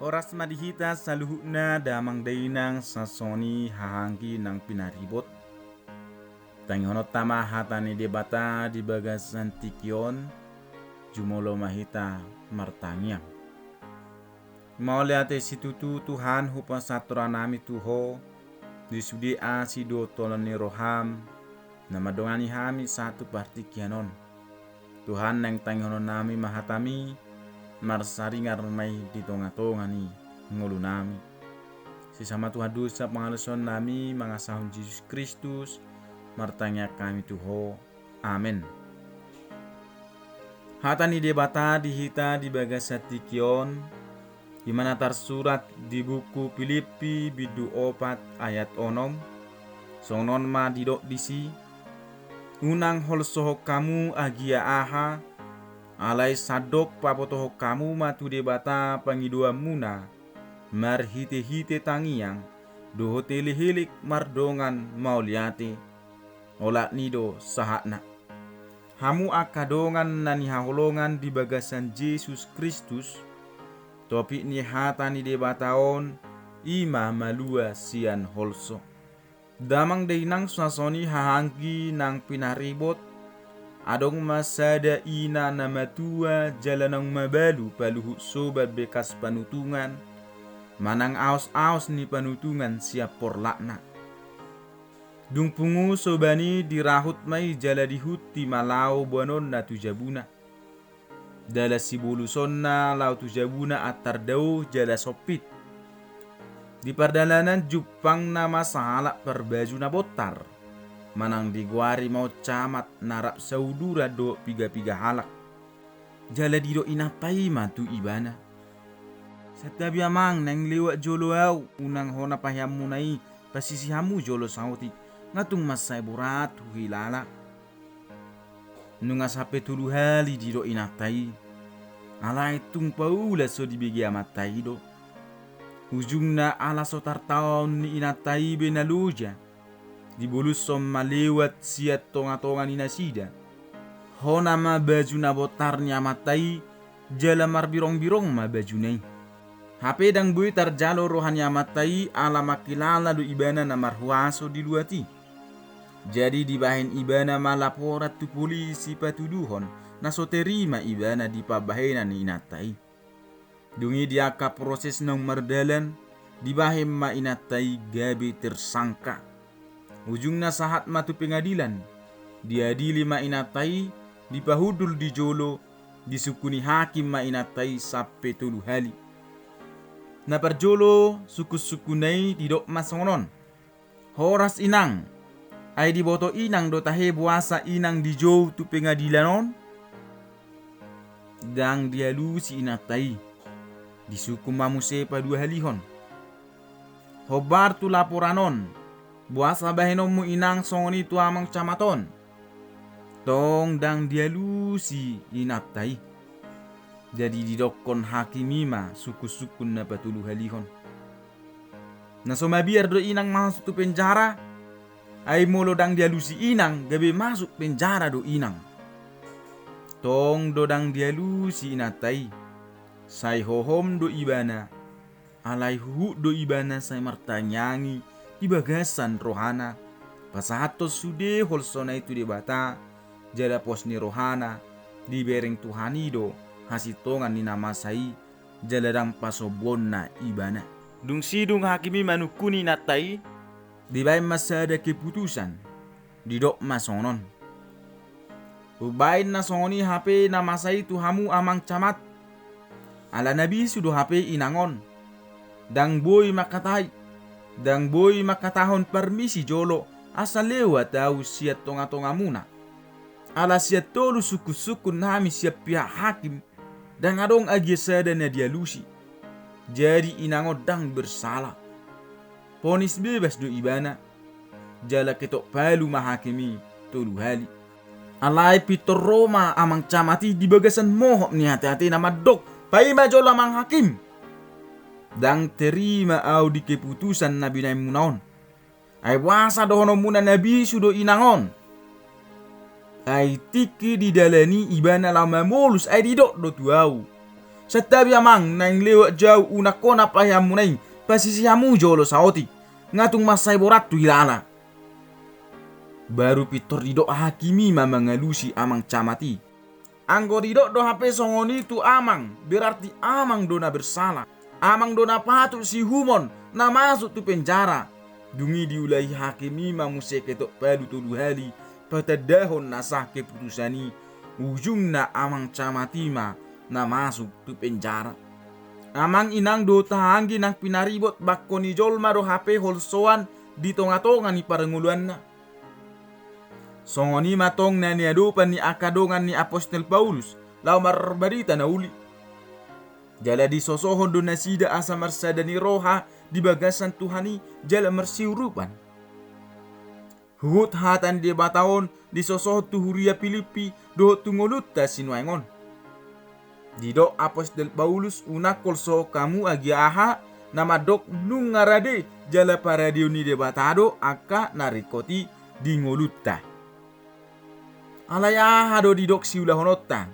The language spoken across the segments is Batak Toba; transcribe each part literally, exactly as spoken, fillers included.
Horas ma di hita saluhutna damang dainang sasoni hahanggi nang pinaribot. Tangihononta ma hata ni Debata di bagasan tingki on. Jumolo ma hita martangiang. Mauliate situtu Tuhan hupasahat rohanami tu Ho, di sude asi dohot holong ni roham, na mandongani hami sahat tu partingkian on. Tuhan naeng tangihononnami ma hatami, marsaringar ma i di tongatonga ni ngolunami. Sesa ma Tuhan dosa pangalaosionnami mangasahon Jesus Kristus, martangiang hami tu Ho. Amen. Hata ni Debata di hita di bagasan tingki on, di mana tarsurat di buku Pilippi bindu opat ayat onom, songon on ma didok disi: Unang holsohon hamu agia aha, alai sandok pabotohon hamu ma tu Debata pangidoanmuna, marhitehite tangiang dohot elekelek mardongan mauliate. Olat ni do sahatna. Hamu angka dongan na nihaholongan di bagasan Jesus Kristus, topik ni hata ni Debata on i ma malua sian holso. Damang dainang sasoni hahanggi nang pinaribot, adong ma sada ina na matua jala naung mabalu paluhut soban bekas panutungan, manang aosaos ni panutungan sian porlakna. Dung pungu soban i dirahut ma i jala dihunti ma laho boanonna tu jabuna. Dalan sibolusonna laho tu jabuna antar dao jala sompit. Di pardalanan jumpangna ma sahalak parbaju na bontar, manang digoari ma on camat na rap sauduran dohot pigapiga halak. Jala didok inanta i ma tu ibana: Santabi amang, naeng lewat jolo ahu, unang hona paheanmuna i, pasisi hamu jolo saotik, nga tung mansai borat huhilala. Nunga sampe tolu hali didok inanta i, alai tung paula so dibege amanta i do. Ujungna ala so tartaon ni inanta i be na loja, dibolushon ma lewat sian tongatonga ni nasida. Hona ma baju na bontar ni amanta i, jala marbirongbirong ma bajuna i. Hape ndang boi tarjalo roha ni amanta i ala mangkilala do ibana na marhuaso di luat i. Jadi dibahen ibana ma laporan tu polisi patuduhon na so terima ibana di pambahenan ni inanta i. Dung i di angka proses naung mardalan, dibahen ma inanta i gabe tersangka. Ujungna sahat ma tu pengadilan, diadili ma inanta i, dipahundul di jolo, disungkuni hakim ma inanta i sampe tolu hali. Na parjolo sungkunsungkunna i didok ma songon on: Horas inang, ai diboto inang do tahe boasa inang dijou tu pengadilan on? Ndang dialusi inanta i, disungkun ma muse paduahalihon. Hombar tu laporan on, boasa bahenonmu inang songon i tu amang camat on? Tong ndang dialusi inanta i. Jadi didokkon hakim i ma sungkunsungkun na patoluhalihon: Na so mabiar do inang masuk tu penjara, ai molo ndang dialusi inang gabe masuk penjara do inang. Tong do ndang dialusi inanta i, sai hohom do ibana, alai huhut do ibana sai martangiangi di bagasan rohana, pasahathon sude holsona i tu Debata, jala pos ni rohana, dibereng Tuhan i do hasintongan ni na masa i, jala ndang pasombuonna ibana. Dung sidung hakim i manungkuni inanta i, dibaen ma sada keputusan, didok ma songon on: Umbaen na songon i hape na masa i tu hamu amang camat, ala na bisu do hape inang on. Ndang boi mangkatai, ndang boi mangkatahon parmisi jolo, asa lewat ahu sian tongatongamuna. Ala sian tolu sungkunsungkun nami sian pihak hakim, ndang adong agia sada na dialusi. Jadi inang on ndang bersala. Ponis bebas do ibana. Jala ketok palu ma hakim i tolu hali. Alai pintor ro ma amang camat i di bagasan mohop ni ateatena mandok: Paima jolo amang hakim. Ndang terima ahu di keputusan na binaenmuna on. Ai boasa dohononmuna na bisu do inang on? Ai tingki di dalan i ibana laho mamolus, ai didok do tu ahu: Santabi amang, naeng lewat jau unang hona paheanmuna i, pasisi hamu jolo saotik. Nga tung mansai borat tu ilala. Baru pintor didok hakim i ma mangalusi amang camat i. Anggo didok do hape songon i tu amang, berarti amang do na bersala. Amang do na patut siuhumon, na masuk tu penjara. Dung i diulai hakim i ma muse ketok palu tolu hali, patandahon na sah keputusan i. Ujungna amang camat i ma na masuk tu penjara. Amang inang dohot hahaanggi nang pinaribot, bangko ni jolma do hape holsoan di tonga-tonga ni parngoluanna. Songon i ma tong na niadopan ni angka dongan ni apostel Paulus laho marbarita na uli. Jala disosohon do nasida asa marsada ni roha di bagasan Tuhan i jala marsiurupan. Huhut hata ni Debata on disosohon tu huria Pilippi dohot tu ngolunta sinuaeng on. Didok apostel Paulus, unang holsohon hamu agia aha, na mandok nunga rade jala paradeon ni Debata do angka na ringkot i di ngolunta. Alai aha do didok siulahononta?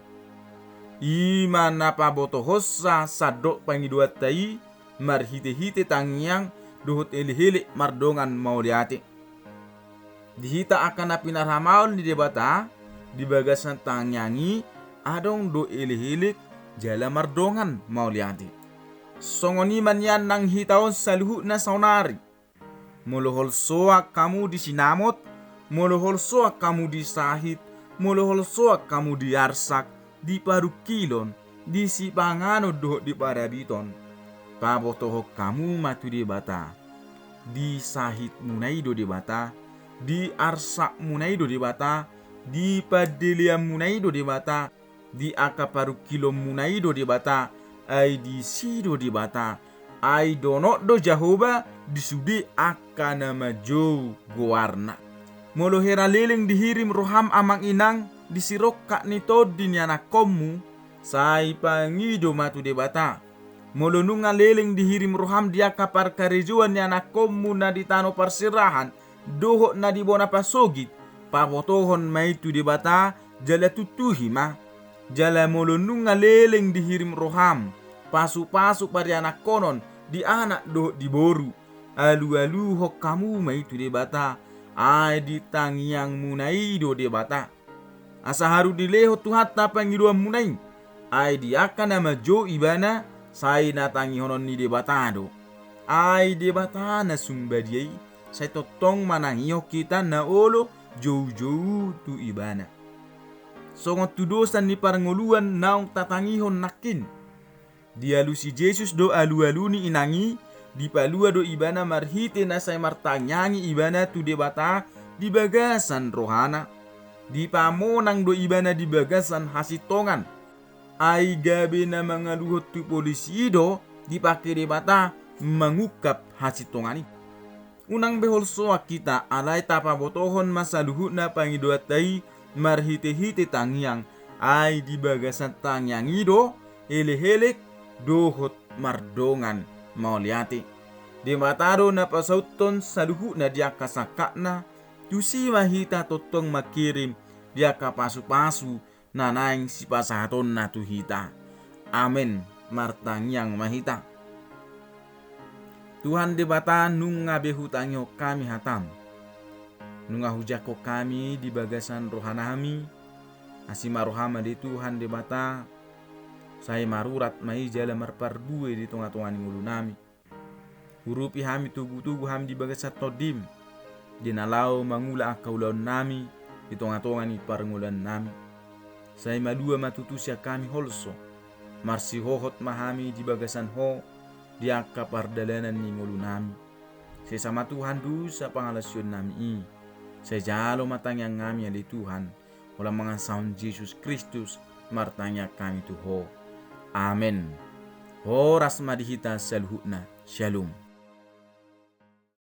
I ma na pabotohonsa sandok pangidoanta i marhite-hite tangiang dohot elek-elek mardongan mauliate. Di hita angka na pinarhamaol ni Debata, di bagasan tangiang i adong do elek-elek jala mardongan mauliate. Songon i ma nian nang hita on saluhutna saonari. Molo holsoan hamu disinamot, molo holsoan hamu disahit, molo holsoan hamu diarsak, diparungkilon, disipanganon dohot diparabiton, pabotohon hamu ma tu Debata. Di sahitmuna i do Debata, di arsakmuna i do Debata, di pandeleanmuna i do Debata, di angka parungkilonmuna i do Debata, ai disi do Debata, ai donok do Jahowa di sude angka na manjou goarna. Molo hira leleng dihirim roham amang inang di sirongkap ni tondi ni anakkonmu, sai pangido ma tu Debata. Molo nunga leleng dihirim roham di angka parkarejoan ni anakkonmu na di tano parserahan dohot na di bona pasogit, pabotohon ma i tu Debata jala tuntuhi ma. Jala molo nunga leleng dihirim roham pasu-pasu parianakkonon di anak dohot di boru, alu-aluhon hamu ma i tu Debata, ai di tangiangmuna i do Debata. Asa haru dilehon Tuhanta pangidoanmuna i, ai di angka na manjou Ibana sai na tangihonon ni Debata do. Ai Debata na sumbadia i, sai tongtong manangihon hita na olo joujou tu Ibana. Songon tudosan ni parngoluan naung tatangihon nangkin. Dialusi Jesus do alu-alu ni inang i, dipalua do ibana marhite na sai martangiangi ibana tu Debata di bagasan rohana. Dipamonang do ibana di bagasan hasintongan. Ai gabe na mangaluhon tu polisi i do dipake Debata mangungkap hasintongan i. Unang be holsoan hita, alai tapabotohon ma saluhutna pangidoanta i marhite-hite tangiang, ai di bagasan tangiang i do elek-elek dohot mardongan mauliate. Debata do na pasauthon saluhutna di angka sangkapna, tusi ma hita tongtong mangkirim di angka pasu-pasu na naeng sipasahatonna tu hita. Amen. Martangiang ma hita. Tuhan Debata, nunga be hutangihon hami hatam. Nunga hujangkon hami di bagasan rohanami. Asi ma roham ale Tuhan Debata, sai marurat ma i jala marparbue di tonga-tonga ni ngolunami. Urupi hami, togu-togu hami di bagasan tondim, di na laho mangula angka ulaonnami di tonga-tonga ni parngoluonnami. Sai malua ma tutu sian hami holso, marsihohot ma hami di bagasan Ho di angka pardalanan ni ngolunami. Sesa ma Tuhan dosa pangalaosionnami i. Sai jalo ma tangiangnami ale Tuhan, holan mangasahon Jesus Kristus martangiang hami tu Ho. Amen. Horas ma di hita saluhutna. Shalom.